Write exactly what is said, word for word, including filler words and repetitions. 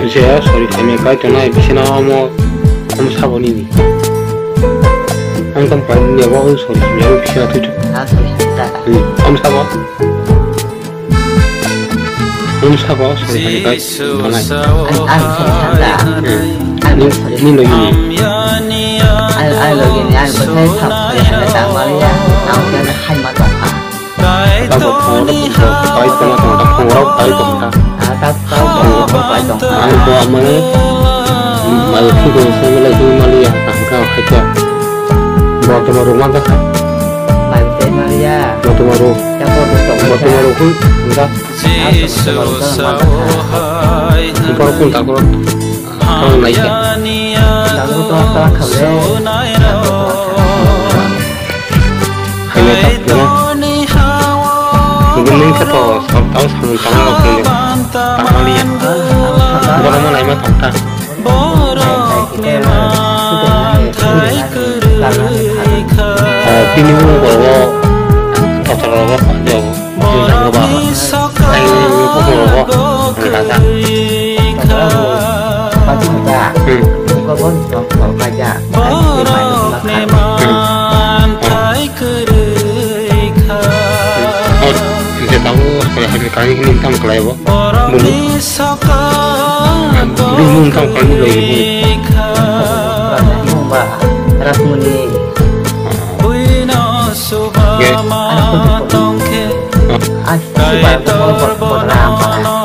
Se sorry khaimya kai tongnai bisina omo, omo sabo nini. Ang tong pai ni abo sorry khaimya bai bisina thui thui. Ah, sorry khaimya ta. Hmm, omo sabo. Omo sabo sorry khaimya kai tongnai. Ang, ang sorry khaimya ta. Hmm. Ang sorry. Ni, ni logi ni. Ang, ang logi ni, ang bwsai sabo sorry khaimya ta maliya. Ang khe hai ma tong kha. Tabok phungrok bai tongma tongma, phungrok bai tongma. Ah, tabok phungrok bai tongma. Ang bo amani mai thik se mele hi maliya, ang ka khacha. Bo tongma rok man ka. Mai se maliya. Bo tongma rok. Ya bo tongma. Bo tongma rok kun da. Ah, bo tongma rok man ka. Bo kun ta ko. Ang naikhe. Tabuk to ta khamle. Haino ta khamle. Gumung khe to sab tang samung tang rok khe. Tang liya. Borok ma naima tong ta. Ah, tini bo borok. Totoro bo. Jujak rok ba. Ai, ni bukhuk rogo. Ang kaka. Hmm. Hmm. Oh, je tabo, hai, hai, kami ini tam kelai bo. Bumi. Bumi tam kelai bo. Rasmuni. Ge. Ah, si ba, bo, bo, bo, ram, ram.